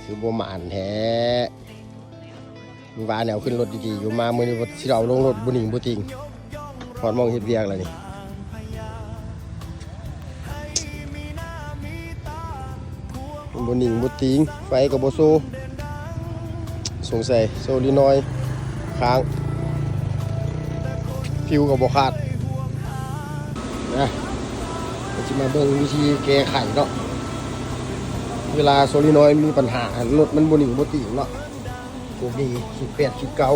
ຄືບໍ່ໝານແທ້. ວ່າແນວຂຶ້ນລົດດີໆຢູ່ ມາມື້ນີ້ຊິເອົາລົງລົດບໍ່ໜິງບໍ່ຕິງ. ຮອດໝ່ອງເຮັດວຽກແລ້ວນີ້ ບໍ່ໜິງບໍ່ຕິງ, ໄຟກໍບໍ່ໂຊ, ສົງໄສໂຊລີນອຍຄ້າງ, ຟິວກໍບໍ່ຂາດ. ນະ ກໍຊິມາເບິ່ງວິທີແກ້ໄຂເນາະ. ເວລາໂຊລີນອຍມີບັນຫາ ລົດມັນບໍ່ໜິງບໍ່ຕິງເນາະ. ໂຊກດີ ສິບແປດ ສິບເກົ້າ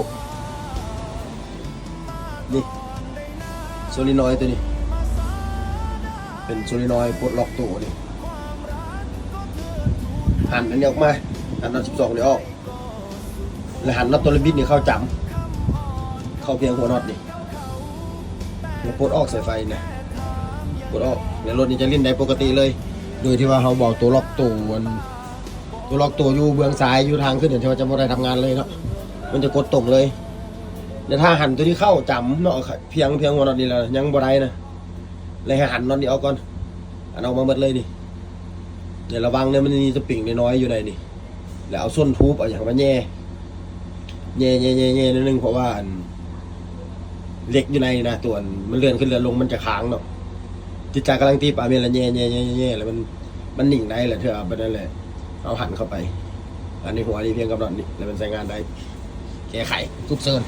ນີ້ ໂຊລີນອຍຕົວນີ້ ເປັນໂຊລີນອຍປົດລັອກໂຕນີ້. ຫັນອັນນີ້ອອກມາ, ຫັນນັອດສິບສອງນີ້ອອກ ແລ້ວຫັນນັອດຕົວລະບິດນີ້ເຂົ້າຈຳ, ເຂົ້າພຽງຫົວນັອດນີ້ ແລ້ວປົດອອກສາຍໄຟນະ, ປົດອອກ ແລ້ວລົດນີ້ຈະຫຼິ້ນໄດ້ປົກກະຕິເລີຍ ໂດຍທີ່ວ່າເຮົາບໍ່ເອົາຕົວລັອກໂຕ ອັນ ຕົວລັອກໂຕຢູ່ເບື້ອງຊ້າຍ ຢູ່ທາງຂຶ້ນ ທີ່ວ່າຈະບໍ່ໄດ້ທຳງານເລີຍເນາະ, ມັນຈະກົດຕົງເລີຍ. ແຕ່ຖ້າຫັນຕົວນີ້ເຂົ້າຈຳເນາະ ພຽງ ພຽງຫົວນັອດນີ້ລະຍັງບໍ່ໄດ້ນະ, ແລ້ວໃຫ້ຫັນນັອດນີ້ອອກກ່ອນ, ຫັນອອກມາໝົດເລີຍນີ້. ໃນລະຫວ່າງນີ້ມັນມີສະປຣິງນ້ອຍໆຢູ່ໃນນີ້ ແລ້ວເອົາສົ້ນທູບ ເອົາຫຍັງມາແຍ່ ແຍ່ໆໆໆໜ້ອຍໜຶ່ງ ເພາະວ່າອັນເຫຼັກຢູ່ໃນນະ ຕົວອັນມັນເລື່ອນຂຶ້ນເລື່ອນລົງມັນຈະຄ້າງເນາະ. ຕິດຈາກກຳລັງຕີປາເມນລະແຍ່ໆໆໆ ແລ້ວມັນ ມັນໜິງໄດ້ລະ ເທື່ອເອົາໄປນັ້ນແຫຼະ ເອົາຫັນເຂົ້າໄປ. ອັນນີ້ຫົວນີ້ພຽງກັບນັອດນີ້ ແລ້ວມັນໃຊ້ງານໄດ້. ແກ້ໄຂສຸກເສີນ.